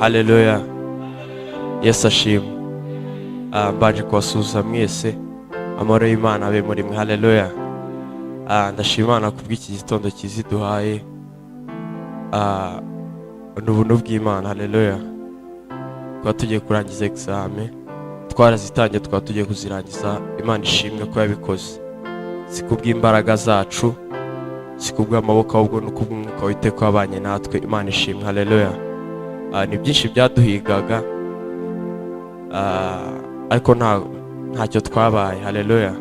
Haleluya, Yesu ashimwe. Mbanje kubasuhuza mwese, amahoro y'Imana abe muri mwe. Haleluya. Ndashima Imana kubw'iki gitondo cyiza iduhaye. Ni ubuntu bw'Imana. Haleluya. Tukaba tugiye kurangiza examen, twarazitangiye, tukaba tugiye kuzirangiza. Imana ishimwe ko yabikoze, si kubw'imbaraga zacu, si kubw'amaboko, ahubwo no kubw'umwuka w'Iteka wabanye natwe. Imana ishimwe. Haleluya. Ni byinshi byaduhigaga, ariko ntacyo twabaye. Haleluya.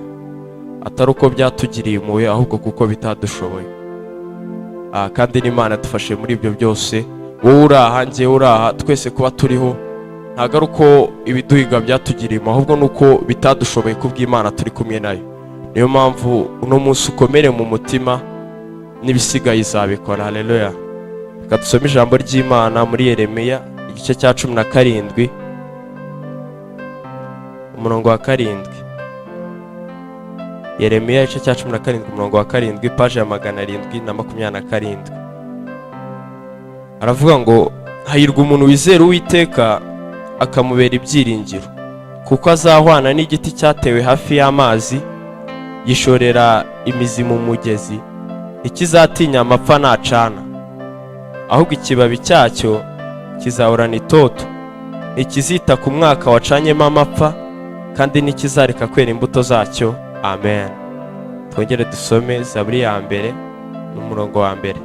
Atari uko byatugiriye impuhwe, ahubwo kuko bitadushoboye. Kandi n'Imana yadufashe muri ibyo byose. Wowe uri aha, njyewe uri aha, twese kuba turiho ntabwo ari uko ibiduhiga byatugiriye impuhwe, ahubwo ni uko bitadushoboye kubw'Imana turi kumwe nayo. Niyo mpamvu uno munsi ukomere mu mutima, n'ibisigaye izabikora. Haleluya. Reka dusome ijambo ry'Imana muri Yeremiya, igice cya 17, umurongo wa 7. Yeremiya, igice cya 17, umurongo wa 7, paje ya 727. Aravuga ngo: "Hahirwa umuntu wizera Uwiteka, akamubera ibyiringiro, kuko azahwana n'igiti cyatewe hafi y'amazi, gishorera imizi mu mugezi, ntikizatinya amapfa nacana, ahubwo ikibabi cyacyo kizahorana itoto, ntikizita ku mwaka wacanyemo amapfa, kandi ntikizareka kwera imbuto zacyo." Amen. Twongere dusome Zaburi ya 1 n'umurongo wa 1.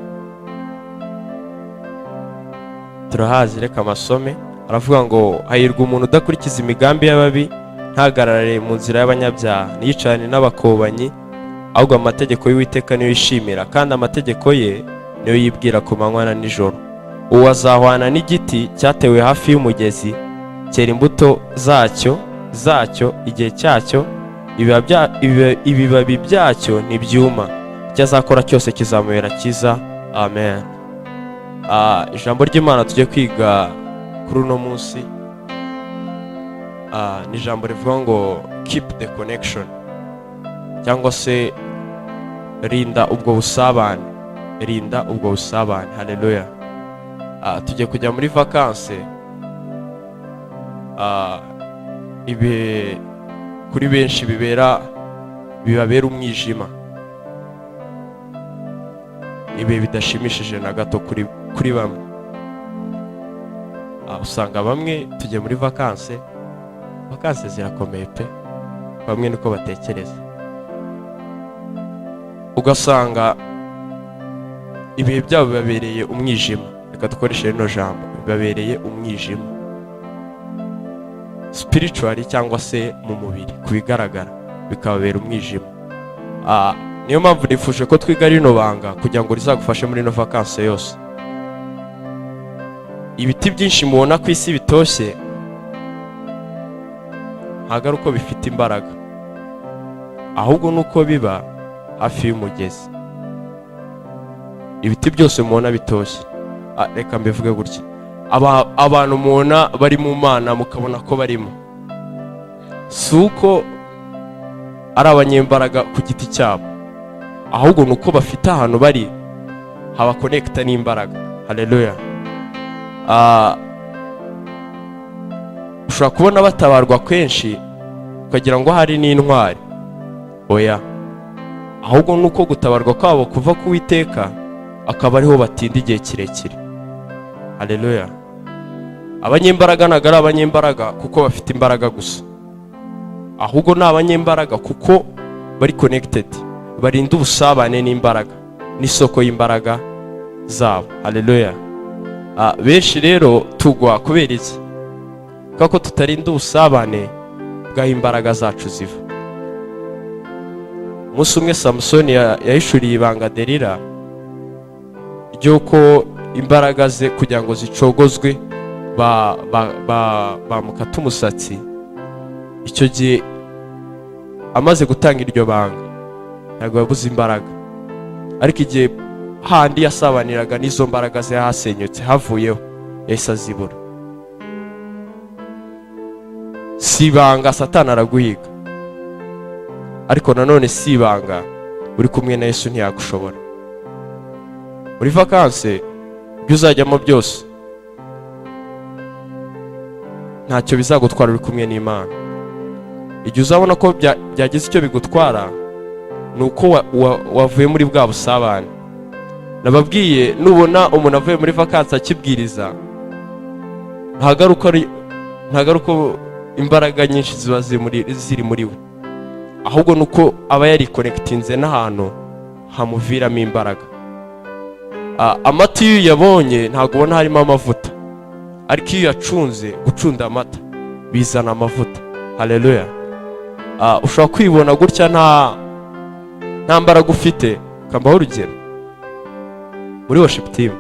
Turahazi, reka amasome. Aravuga ngo: "Hahirwa umuntu udakurikiza imigambi y'ababi, ntahagarare mu nzira y'abanyabyaha, ntiyicarane n'abakobanyi, ahubwo amategeko y'Uwiteka niyo yishimira, kandi amategeko ye niyo yibwira ku manywa na nijoro. Uwo azahwana n'igiti cyatewe hafi y'umugezi, cyera imbuto zacyo igihe cyacyo, ibibabi byacyo ntibyuma, icyo azakora cyose kizamubera cyiza." Amen. Ijambo ry'Imana tujye kwiga kuri uno munsi ni ijambo rivuga ngo "Keep the connection", cyangwa se rinda ubwo busabane, rinda ubwo busabane. Haleluya. Tugiye kujya muri vacances. Ibihe kuri benshi bibabera umwijima, ibihe bidashimishije na gato kuri bamwe. Usanga bamwe tugiye muri vacances, vacances zirakomeye pe, bamwe niko batekereza. Ugasanga ibihe byabo bibabereye umwijima. Reka dukoreshe rino jambo, bibabereye umwijima spiritually, cyangwa se mu mubiri, ku bigaragara bikababera umwijima. Niyo mpamvu nifuje ko twiga rino banga kugira ngo rizagufashe muri ino vacances yose. Ibiti byinshi mubona ku isi bitoshye ntabwo ari uko bifite imbaraga, ahubwo ni uko biba hafi y'umugezi. Ibiti byose mubona bitoshye, reka mbivuge gutya: abantu mubona bari mu Mana, mukabona ko barimo, si uko ari abanyembaraga ku giti cyabo, ahubwo ni uko bafite ahantu bari habakonekita n'imbaraga. Haleluya. Ushobora kubona batabarwa kenshi, ukagira ngo hari n'intwari. Oya, ahubwo ni uko gutabarwa kwabo kuva ku Witeka, akaba ariho batinda igihe kirekire. Haleluya. Abanyembaraga ntabwo ari abanyembaraga kuko bafite imbaraga gusa, ahubwo ni abanyembaraga kuko bari connected, barinda ubusabane n'imbaraga, n'isoko y'imbaraga zabo. Haleluya. Benshi rero tugwa kubera iki? Kubera ko tutarinda ubusabane bw'aho imbaraga zacu ziva. Umunsi umwe Samusoni yahishuriye ibanga Delila ry'uko imbaraga ze kugira ngo zicogozwe bamukata umusatsi. Icyo gihe amaze gutanga iryo banga, ntabwo yabuze imbaraga, ariko igihe handi yasabaniraga n'izo mbaraga ze hasenyutse, havuyeho, yahise azibura. Si ibanga, Satani araguhiga, ariko nanone si ibanga, uri kumwe na Yesu ntiyagushobora. Muri vacances, ibyo uzajyamo byose, Ntacyo bizagutwara uri kumwe n'Imana. Igihe uzabona ko byagize icyo bigutwara, ni uko wavuye muri bwa busabane nababwiye. Nubona umuntu avuye muri vakansi akibwiriza, ntabwo ari uko imbaraga nyinshi ziba ziri muri we, ahubwo ni uko aba yariconnectinze n'ahantu hamuviramo imbaraga. Amata iyo uyabonye, ntabwo ubona harimo amavuta, ariko iyo uyacunze, gucunda amata bizana amavuta. Haleluya! Ushobora kwibona gutya nta mbaraga ufite. Kambaho urugero: muri worship team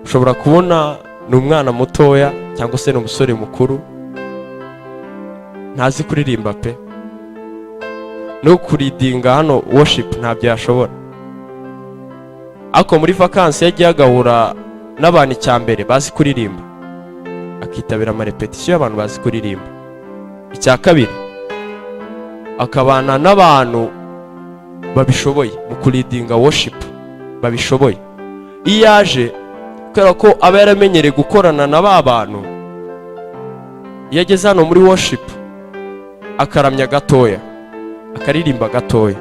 ushobora kubona ni umwana mutoya cyangwa se ni umusore mukuru, ntazi kuririmba pe, no kuleadinga hano worship ntabyo yashobora. Ariko muri vakansi yagiye agahura n'abantu, icya mbere bazi kuririmba, akitabira amarepetisiyo y'abantu bazi kuririmba. Icya kabiri, akabana n'abantu babishoboye mu kuleadinga worship, babishoboye. Iyo yaje, kubera ko aba yaramenyereye gukorana na ba bantu, iyo ageze hano muri worship akaramya gatoya, akaririmba gatoya,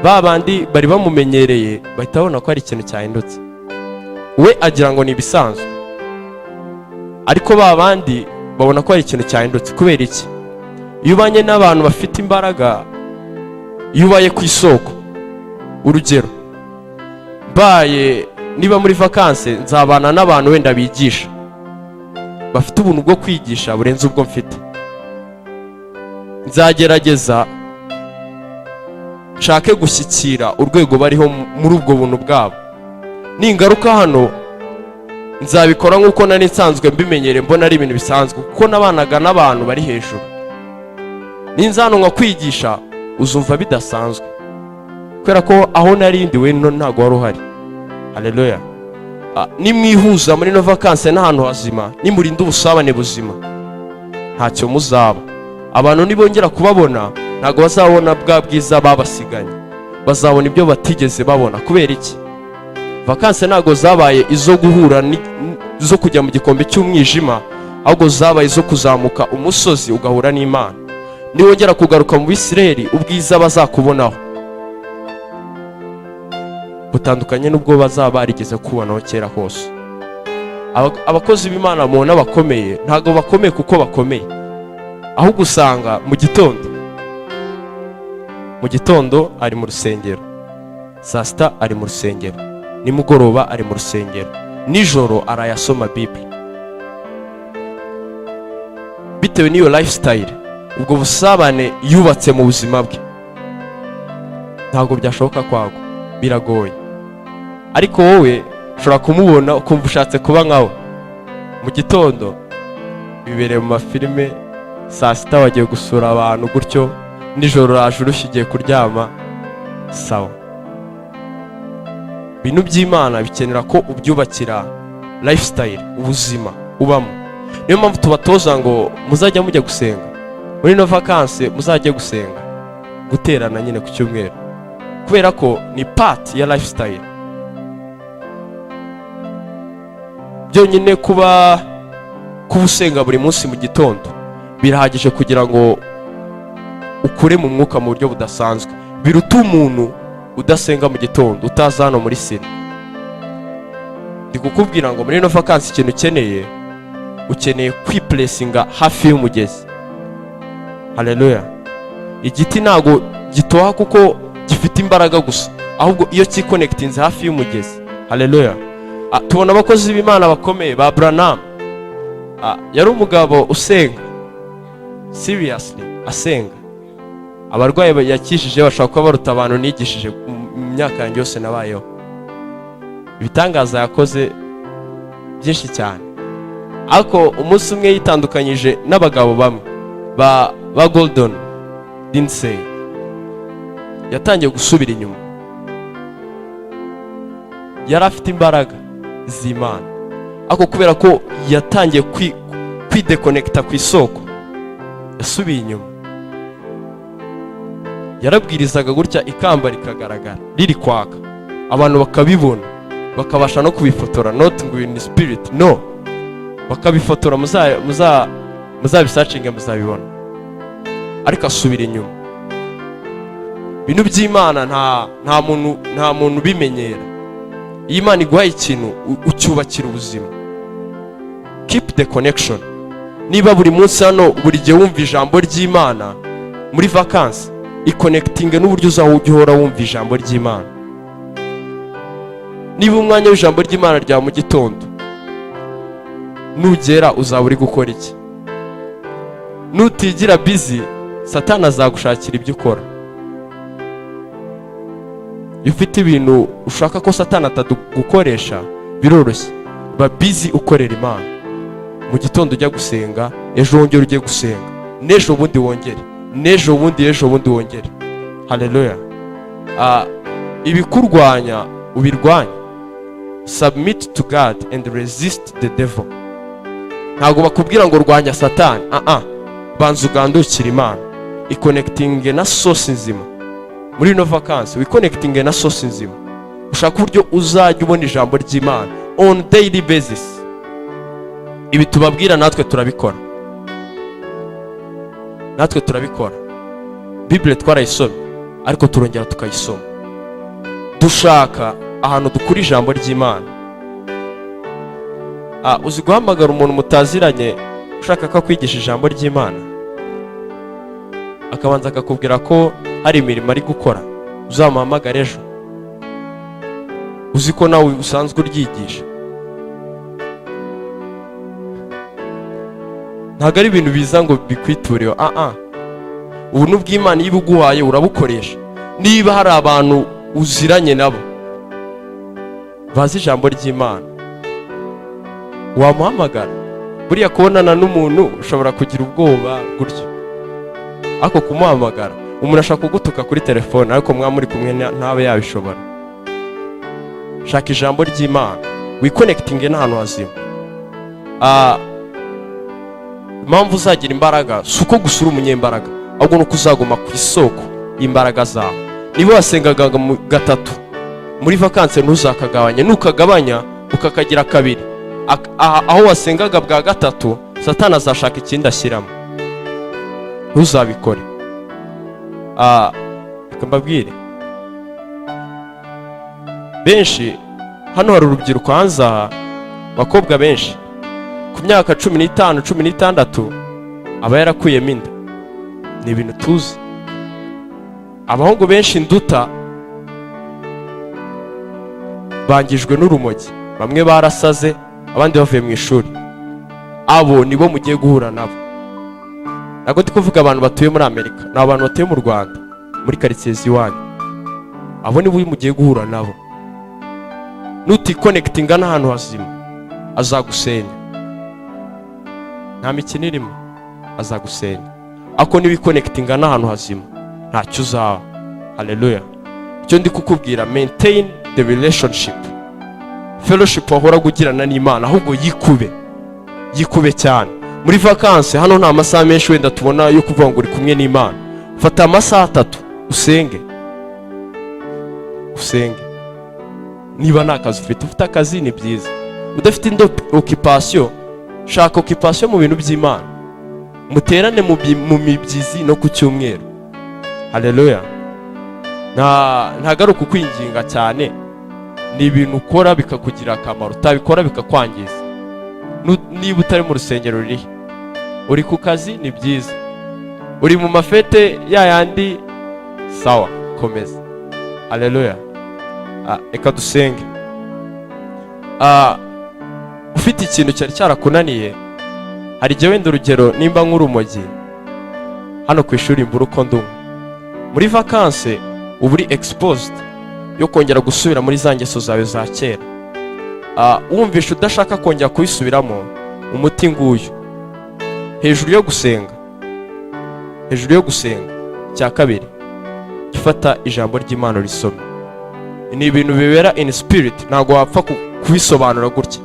ba bandi bari bamumenyereye bahita babona ko hari ikintu cyahindutse. We agira ngo ni ibisanzwe, ariko ba bandi babona ko hari ikintu cyahindutse. Kubera iki? Iyo ubanye n'abantu bafite imbaraga, iyo ubaye ku isoko. Urugero, mbaye niba muri vakansi nzabana n'abantu wenda bigisha, bafite ubuntu bwo kwigisha burenze ubwo mfite, nzagerageza nshake gushyikira urwego bariho muri ubwo buntu bwabo. Ningaruka hano, nzabikora nk'uko nari nsanzwe mbimenyereye, mbona ari ibintu bisanzwe, kuko nabanaga n'abantu bari hejuru. Ninza hano nkakwigisha, uzumva bidasanzwe, kubera ko aho narindi we no ntabwo wari uhari. Haleluya! Nimwihuza muri ino vakansi n'ahantu hazima, nimurinda ubusabane buzima, ntacyo muzaba. Abantu nibongera kubabona, ntabwo bazabona bwa bwiza babasiganye, bazabona ibyo batigeze babona. Kubera iki? Vakansi ntabwo zabaye izo guhura zo kujya mu gikombe cy'umwijima, ahubwo zabaye izo kuzamuka umusozi ugahura n'Imana. Niwongera kugaruka mu Bisirayeli, ubwiza bazakubonaho butandukanye n'ubwo bazaba barigeze kubonaho kera hose. Abakozi b'Imana mubona bakomeye, ntabwo bakomeye kuko bakomeye, ahubwo usanga mu gitondo ari mu rusengero, saa sita ari mu rusengero, nimugoroba ari mu rusengero, nijoro arayasoma Bible. Bitewe n'iyo lifestyle, ubwo busabane yubatse mu buzima bwe, ntabwo byashoboka kwagwa, biragoye. Ariko wowe ushobora kumubona ukumva ushatse kuba nkawe. Mu gitondo bibereye mu mafilime, saa sita wagiye gusura abantu gutyo, nijoro uraje urushye, ugiye kuryama. Sawa, ibintu by'Imana bikenera ko ubyubakira lifestyle, ubuzima ubamo. Niyo mpamvu tubatoza ngo muzajya mujya gusenga muri ino vakansi, muzajye gusenga, guterana nyine ku cyumweru, kubera ko ni part ya lifestyle. Byonyine kuba usenga buri munsi mu gitondo birahagije kugira ngo ukure mu mwuka mu buryo budasanzwe, biruta umuntu udasenga mu gitondo, utaza hano muri sina. Ndi kukubwira ngo muri ino vakansi ikintu ukeneye, ukeneye kwiplacinga hafi y'umugezi. Haleluya! Igiti ntabwo gitoha kuko gifite imbaraga gusa, ahubwo iyo cyiconnectinze hafi y'umugezi. Haleluya! Tubona abakozi b'Imana bakomeye ba Branham. Yari umugabo usenga seriously, asenga. Abarwayi yakijije bashobora kuba baruta abantu nigishije mu myaka yanjye yose nabayeho. Ibitangaza yakoze byinshi cyane. Ariko umunsi umwe yitandukanyije n'abagabo bamwe ba Gordon Lindsay, yatangiye gusubira inyuma. Yari afite imbaraga z'Imana, ariko kubera ko yatangiye kwidéconnecta ku isoko, yasubiye inyuma. Yarabwirizaga gutya, ikamba rikagaragara riri kwaka, abantu bakabibona, bakabasha no kubifotora, not ngo in spirit, no, bakabifotora. Muza muza Muzabisearchinge, muzabibona. Ariko asubira inyuma. Ibintu by'Imana nta muntu ubimenyera. Iyo Imana iguhaye ikintu, ucyubakira ubuzima. Keep the connection. Niba buri munsi hano, buri gihe wumva ijambo ry'Imana, muri vakansi iconnectinge n'uburyo uzajya uhora wumva ijambo ry'Imana. Niba umwanya w'ijambo ry'Imana rya mu gitondo nugera, uzaba uri gukora iki? Nutigira busy, Satani azagushakira ibyo ukora. Iyo ufite ibintu ushaka ko Satani atagukoresha, biroroshye. Ba busy ukorera Imana. Mu gitondo ujya gusenga, ejo wongere ujye gusenga, n'ejo bundi wongere, n'ejo bundi, ejo bundi wongere. Haleluya! Ibikurwanya ubirwanye. Submit to God and resist the devil. Ntabwo bakubwira ngo rwanya Satani. Ah ah, banza ugandukire Imana, iconnectinge na source nzima. Muri ino vakansi wiconnectinge na source nzima, ushaka uburyo uzajya ubona ijambo ry'Imana on daily basis. Ibi tubabwira natwe turabikora, natwe turabikora. Bibule twarayisomye, ariko turongera tukayisoma. Dushaka ahantu dukura ijambo ry'Imana. Uzi guhamagara umuntu mutaziranye ushaka ko akwigisha ijambo ry'Imana, akabanza akakubwira ko hari imirimo ari gukora, uzamuhamagara ejo? Uzi ko nawe usanzwe uryigisha. Ntabwo ari ibintu biza ngo bikwitureho. Ah ah, ubuntu bw'Imana iyo ibuguhaye urabukoresha. Niba hari abantu uziranye nabo bazi ijambo ry'Imana, wamuhamagara. Buriya kubonana n'umuntu ushobora kugira ubwoba gutyo, ariko kumuhamagara, umuntu ashobora kugutuka kuri telefone, ariko mwaba muri kumwe ntabe yabishobora. Shaka ijambo ry'Imana, wiconnectinge n'ahantu hazima. Impamvu uzagira imbaraga si uko gusa uri umunyembaraga, ahubwo ni uko uzaguma ku isoko y'imbaraga zawe. Niba wasengaga mu gatatu muri vakansi, ntuzakagabanye. Nukagabanya ukakagira kabiri, aho wasengaga bwa gatatu, Satani azashaka ikindi ashyiramo. Ntuzabikore. Reka mbabwire, benshi hano hari urubyiruko hanze aha, abakobwa benshi ku myaka 15, 16 aba yarakuyemo inda. Ni ibintu tuzi. Abahungu benshi nduta bangijwe n'urumogi, bamwe barasaze, abandi bavuye mu ishuri. Abo nibo mugiye guhura nabo. Ntabwo ndi kuvuga abantu batuye muri Amerika, ni abantu batuye mu Rwanda, muri karitsiye z'iwanyu. Abo nibo mugiye guhura nabo. Nuticonnectinga n'ahantu hazima, azagusenya. Nta mikino irimo, azagusenya. Ariko niwiconnectinga n'ahantu hazima, ntacyo uzaba. Haleluya! Icyo ndi kukubwira, maintain the relationship, fellowship wahoraga ugirana n'Imana. Ahubwo yikube, yikube cyane muri vakansi. Hano nta masaha menshi wenda tubona yo kuvuga ngo uri kumwe n'Imana. Fata amasaha 3 usenge, usenge. Niba nta kazi ufite, ufite akazi ni byiza. Udafite indi occupation, shaka occupation mu bintu by'Imana. Muterane mu mibyizi no ku cyumweru. Haleluya! Ntabwo ari ukukwinginga cyane, ni ibintu ukora bikakugirira akamaro, utabikora bikakwangiza. Niba utari mu rusengero, rurihe? Uri ku kazi, ni byiza. Uri mu mafete ya yandi, sawa, komeza. Haleluya! Reka dusenge. Ufite ikintu cyari cyarakunaniye, hari igihe wenda, urugero nimba nk'urumogi, hano ku ishuri mbura uko ndunywa. Muri vakanse uba uri exposed yo kongera gusubira muri za ngeso zawe za kera. Wumvisha udashaka kongera kubisubiramo, umuti nguyu. Hejuru yo gusenga, hejuru yo gusenga, cya kabiri, jya ufata ijambo ry'Imana urisome. Ni ibintu bibera in spirit, ntabwo wapfa kubisobanura gutya,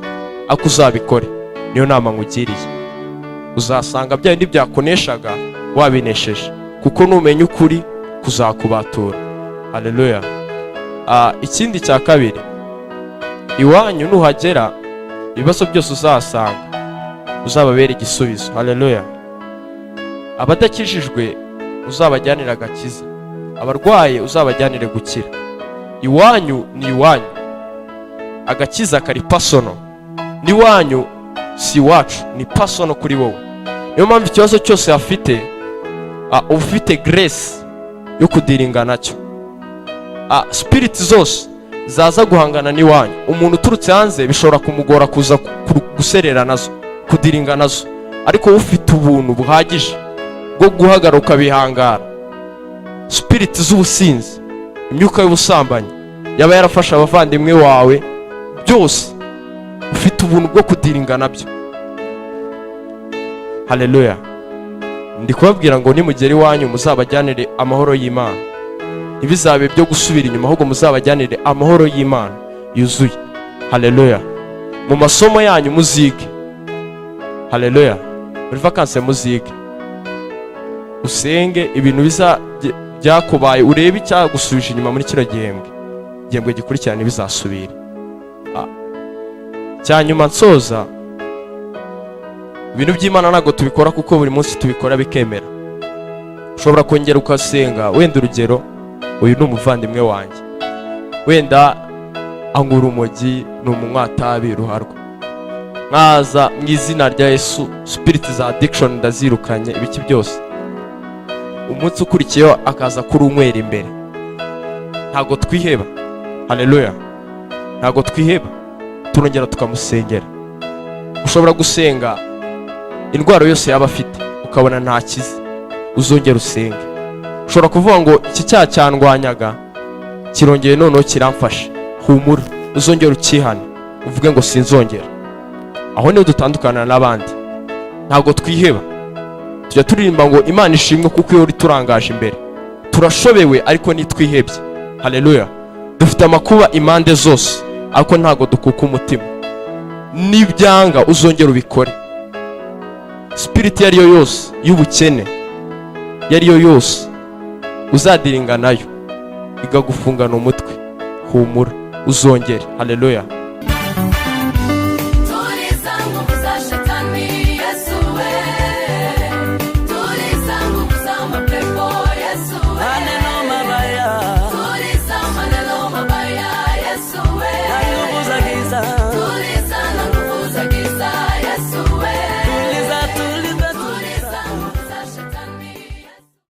ariko uzabikore. Niyo nama nkugiriye. Uzasanga bya bindi byakuneshaga wabinesheje, kuko numenya ukuri kuzakubatura. Haleluya! Ikindi cya kabiri, iwanyu nuhagera, ibibazo byose uzahasanga uzababera igisubizo. Haleluya! Abadakijijwe uzabajyanire agakiza, abarwaye uzabajyanire gukira. Iwanyu ni iwanyu, agakiza kari personal. N'iwanyu si iwacu, ni personal kuri wowe. Niyo mpamvu ikibazo cyose afite, uba ufite grace yo kudealinga nacyo. Spirit zose zaza guhangana n'iwanyu, umuntu uturutse hanze bishobora kumugora kuza guserera nazo, kudealinga nazo, ariko wowe ufite ubuntu buhagije bwo guhagarara ukabihangara. Spirit z'ubusinzi, imyuka y'ubusambanyi yaba yarafashe abavandimwe wawe, byose ufite ubuntu bwo kudealinga nabyo. Haleluya! Ndi kubabwira ngo nimugera iwanyu muzabajyanire amahoro y'Imana. Ntibizabe byo gusubira inyuma, ahubwo muzabajyanire amahoro y'Imana yuzuye. Haleluya! Mu masomo yanyu muzige. Haleluya! Muri vacances muzige, usenge ibintu biza byakubaye, urebe icyagusubije inyuma muri kino gihembwe, igihembwe gikurikirana ntibizasubire. Cya nyuma nsoza, ibintu by'Imana ntabwo tubikora kuko buri munsi tubikora bikemera. Ushobora kongera ugasenga. Wenda urugero, uyu ni umuvandimwe wanjye, wenda anywa urumogi, ni umunywatabi ruharwa. Nkaza mu izina rya Yesu, spirit za addiction ndazirukanye, ibiki byose. Umunsi ukurikiyeho akaza kurunywera imbere. Ntabwo twiheba. Haleluya! Ntabwo twiheba, turongera tukamusengera. Ushobora gusenga indwara yose yaba afite ukabona ntakize, uzongera usenge. Ushobora kuvuga ngo iki cyaha cyandwanyaga kirongeye noneho kiramfasha. Humura, uzongera ukihane, uvuge ngo sinzongera. Aho niho dutandukana n'abandi, ntabwo twiheba. Tujya turirimba ngo Imana ishimwe kuko iyo turangaje imbere. Turashobewe ariko ntitwihebye. Haleluya! Dufite amakuba impande zose, ariko ntabwo dukuka umutima. Nibyanga uzongera ubikore. Spirit iyo ari yo yose y'ubukene, iyo ari yo yose uzadealinga nayo ikagufungana umutwe, humura, uzongere. Haleluya!